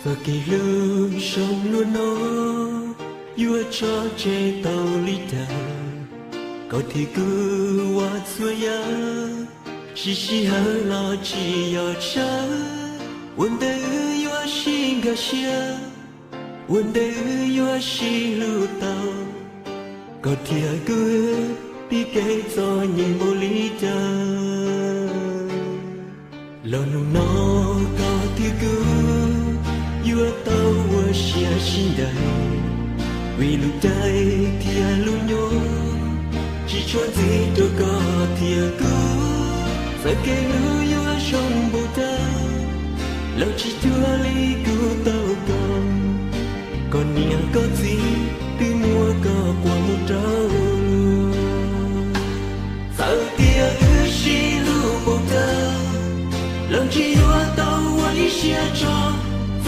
Txoj kev hlub zoo luaj no yuav tso tseg tau li cas, koj thiab kuv ua txhua yam, sib sij hawm los tsis yog tsawg. Ua ntej wb yuav sib nkag siab, ua ntej wb yuav sib hlub tau, koj thiab kuv pib kev txom nyem npaum li cas. Los hnub no koj thiab kuv yuav tau ua siab sib ncaim, vim lub caij thiab lub nyoog tsis tshua ntxim rau koj thiab kuv. Txawm kev hlub yuav zoo npaum cas, los tsis cuag li kuv tau koom, koj niam koj txiv twb muab koj quas mus rau luag. Txawm tias wb sib hlub npaum cas, los tsis yuav tau ua ib siab tso.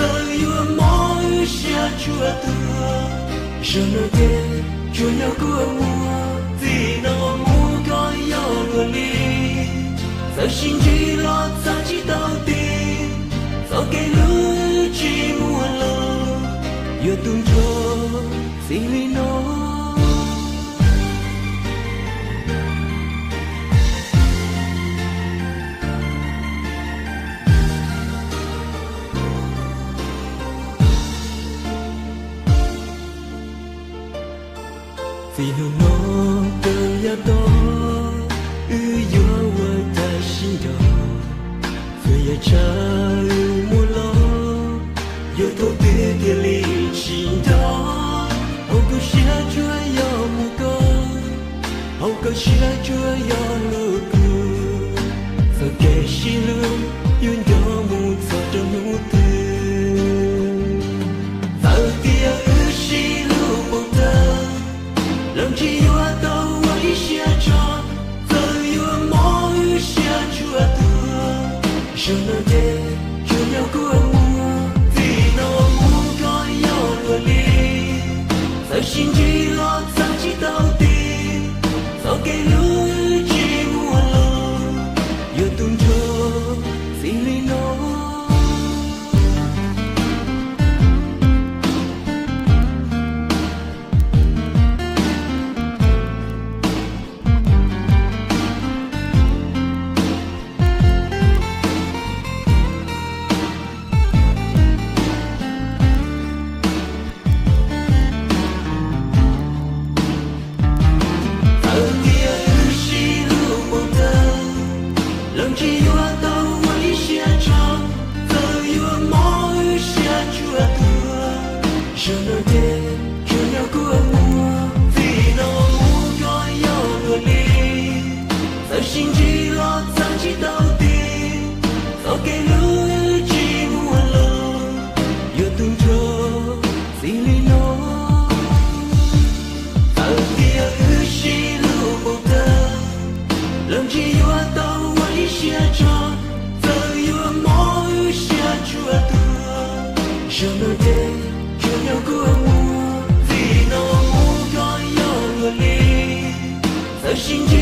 Txawm yuav mob wb siab tshua tuag, zaum no ces tsuas yog kua muag, txij no mus koj yog luag li. Txawm sib ntsib los txhaj tsis tau ti, txoj kev hlub tsis muaj los yuav tu nrho txij li no. Txij hnub no rau yav tom, wb yuav ua cas sib nco? Txawm yam tshaj wb muaj los, yuav thaum twg thiaj li tsis nco? Hauv kuv siab tsuas yog muaj koj, hauv koj siab tsuas yog luag kuv. Txoj kev sib hlub yuav nco mus txog rau hnub twg? Txawm tias wb sib hlub npaum cas, los tsis yuav tau ua ib siab tso. Txawm yuav mob wb siab tshua tuag, zaum no ces tsuas yog kua muag, txij no mus koj yog luag li. Txawm sib ntsib los txhaj tsis tau ti, txoj kev hlub tsis muaj los yuav tu nrho txij li no. Txawm tias wb sib hlub npaum cas, los tsis yuav tau ua ib siab tso. Txawm yuav mob wb siab tshua tuag, zaum no ces tsuas yog kua muag, txij no mus koj yog luag li. Txawm sib ntsib los txhaj tsis tau ti, txoj kev hlub tsis muaj los yuav tu nrho txij li no. Txawm tias wb sib hlub npaum cas, los tsis yuav tau ua ib siab tso. Txawm yuav mob wb siab tshua tuag, zaum no ces tsuas yog kua muag, txij no mus koj yog luag li. Txawm sib ntsib